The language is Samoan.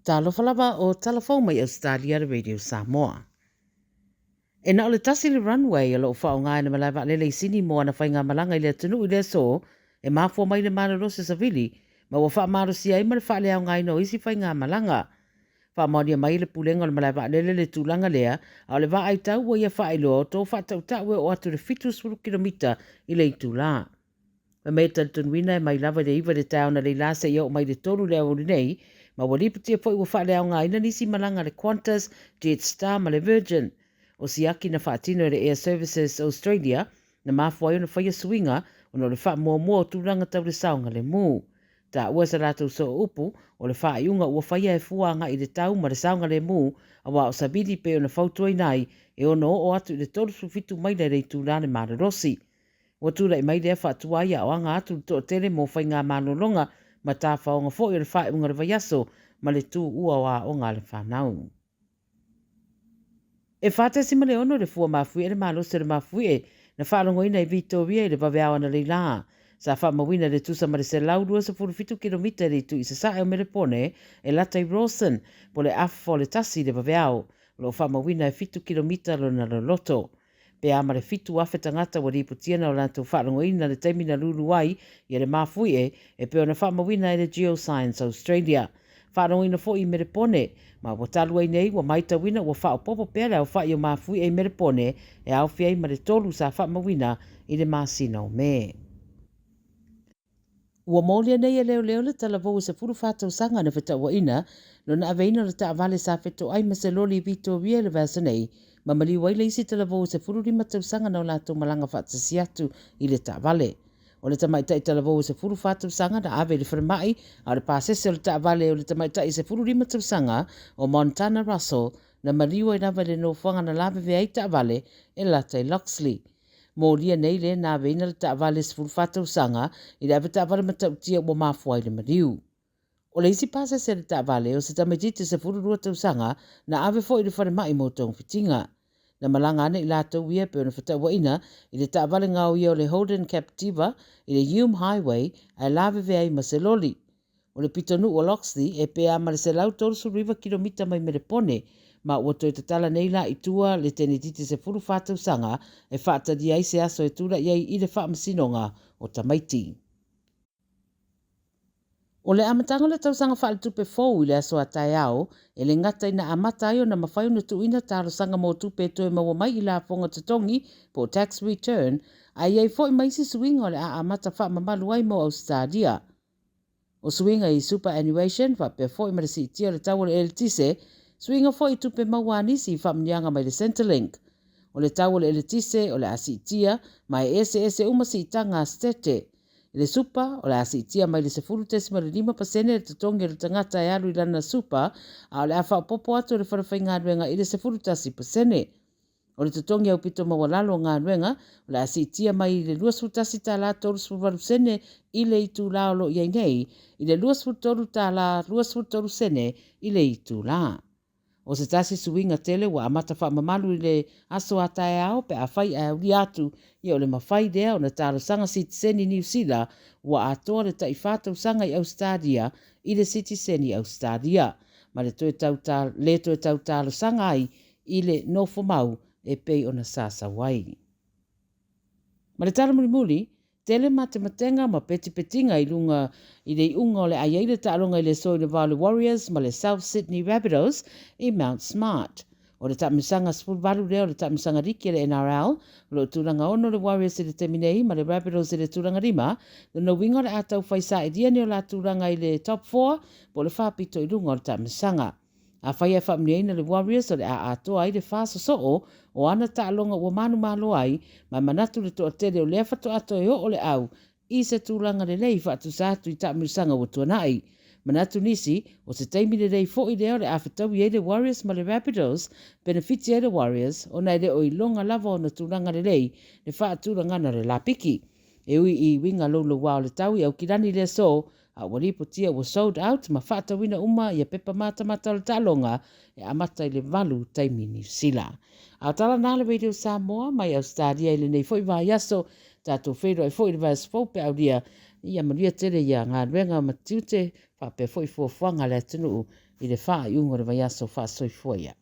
Talofa lava o tala fou mai Ausetalia le Radio Samoa. E na o le tasi le runway o lo o faaaoga e le malae vaalele i Sini mo ana faigamalaga i le atunuu i le aso e mafua mai le malolosi o savili ma ua faamalosia ai ma le faaleaogaina o isi faigamalaga. Faamaonia mai e le Pulega o le Malae Vaalele le tulaga lea, a o le vaai tau ua ia faailoa o to faatautau e oo atu i le 70 kilomita i le itulā. Fai mai e talitonuina e mai lava i le 9 i le taeao analeila seia oo mai i le 3 i le aoauli nei, ma ua lipotia foi ua faaleaogaina nisi malaga a le Qantas, Jetstar ma le Virgin. O siaki na faatino e le Air Services Australia na mafua ai ona faia suiga ona o le faamuamua o tulaga tau le saogalemu. Taua sa latou sooupu, o le faaiuga ua faia e fua agai i le tau ma le saogalemu, aua o savili pei ona fautuaina ai e ono oo atu i le 37 maila i le itula le malolosi. Ua tulai mai lea faatuai a o aga atu le toatele mo faigamalologa ma tafaoga foi o le faaiuga o le vaiaso ma le tuua o aoga a le fanau. E 4.6 le fua mafuie le malosi o le mafuie na faalogoina i Vitoria i le vaveao analeila. Sa faamauina le tusa ma le 127 kilomita i le itu i sasae o Melepone e lata i Rawson, po le afa o le 1 i le vaveao. O lo o faamauina e 7 kilomita lona loloto. Pe a ma le 7,000 tagata ua lipotia na o latou faalogoina le taimi na lulu ai ia le mafuie e pei ona faamauina e le Geoscience Australia. Faalogoina foi i Melepone, ma ua talu ai nei ua maitauina ua faaopoopo pea le aofai o mafuie i Melepone e aofia ai ma le 3 sa faamauina i le masina o Me. Ua molia nei e leoleo le talavou e 14 tausaga na fetauaina lona aveina o le taavale sa fetoai ma se loli i Vitoria i le vaiaso nei, ma maliu ai le isi talavou e 15 tausaga na o latou malaga faatasi atu i le taavale. O le tamaitai talavou e 14 tausaga na ave i le falemai, a o le pasese o le taavale o le tamaitai 15 tausaga o Montana Russell na maliu ai lava i le nofoaga na lavevea ai taavale e lata i Loxley. Molia nei le na aveina le taavale 14 tausaga i le avetaavale matautia ua mafua ai le maliu. O le isi pasese le taavale o se tamaitiiti 12 tausaga na ave foi i le falemai mo togafitiga. Na malaga ane i latou ia pei ona fetauaina i le taavale gaoia o le Holden Captiva i le Hume Highway ae lavevea ai ma se loli. O le pitonuu o Loxley e pe a ma le 139 kilomita mai Melepone, ma ua toe tatala nei la i tua le tenetiti 14 tausaga e faatalia ai se aso e tulai ai i le faamasinoga o tamaiti. O le amataga o le tausaga faaletupe fou i le aso a taeao, e le gata ina amata ai ona mafai ona tuuina talosaga mo tupe e toe maua mai i lafoga totogi po o tax return, ae i ai foi ma isi suiga o le a amata faamamalu ai mo Ausetalia. O suiga i superannuation faapea foi ma le siitia o le tau o le eletise, suiga foi i tupe maua a nisi i faamanuiaga mai le Centrelink. O le tau o le eletise o le a siitia ma e eseese uma siitaga a Setete. I le supa, o le a siitia mai le 10.5% le totogi o le tagata e alu i lana supa, a o le a faaopoopo atu e le Fale Faigaluega i le 11%. O le totogi aupito maualalo o galuega, o le a siitia mai i le $21.38 i le itulā o lo o i ai nei, i le $23.23 i le itulā. O se tasi suiga tele ua amata faamamalu i le aso a taeao pe afai ae aulia atu ia o le mafai lea ona talosaga sitiseni Niu Sila ua atoa le tai 4 tausaga i Ausetalia i le sitiseni Ausetalia ma le toe tau le toe tau talosaga ai i le nofomau e pei ona sasau ai. Ma le tala mulimuli, tele matematega ma petipetiga i luga i le iuga o le a i ai le taaloga i le aso i le va o le Warriors ma le South Sydney Rabbitohs i Mount Smart. O le taamilosaga 18 lea o le taamilosaga liki a le NRL, o lo o tulaga 6 le Warriors i le taimi nei ma le Rabbitohs i le tulaga 5, lona uiga o le a taufai sailia ni o la tulaga i le top 4 po o le faapito i luga o le taamilosaga. Afai ae faamanuiaina le Warriors o le a atoa ai le fasosoo o ana taaloga ua manumalo ai, ma e manatu le toatele o lea faatoa toe oo le au i se tulaga lelei faatusa atu i taamilosaga ua tuanai. Manatu nisi, o se taimi lelei foi lea o le a fetaui ai le Warriors ma le Rabbitohs, penefiti ai le Warriors ona e le o iloga lava ona tulaga lelei le faatulagana o le lapiki. E ui i uiga louloua o le tau i Aukilani i le aso, a ua lipotia ua sold out ma faatauina uma ia pepa matamata o le taaloga e amata i le 8 taimi Niu Sila. A o tala na le Radio Samoa mai Ausetalia i lenei foi vaiaso, tatou feiloai foi i le vaiaso fou pe aulia Ia manuia tele ia galuega ma tiute faapea foi fuafuaga a le atunuu i le faaiuga o le vaiaso. Faasoifua ia.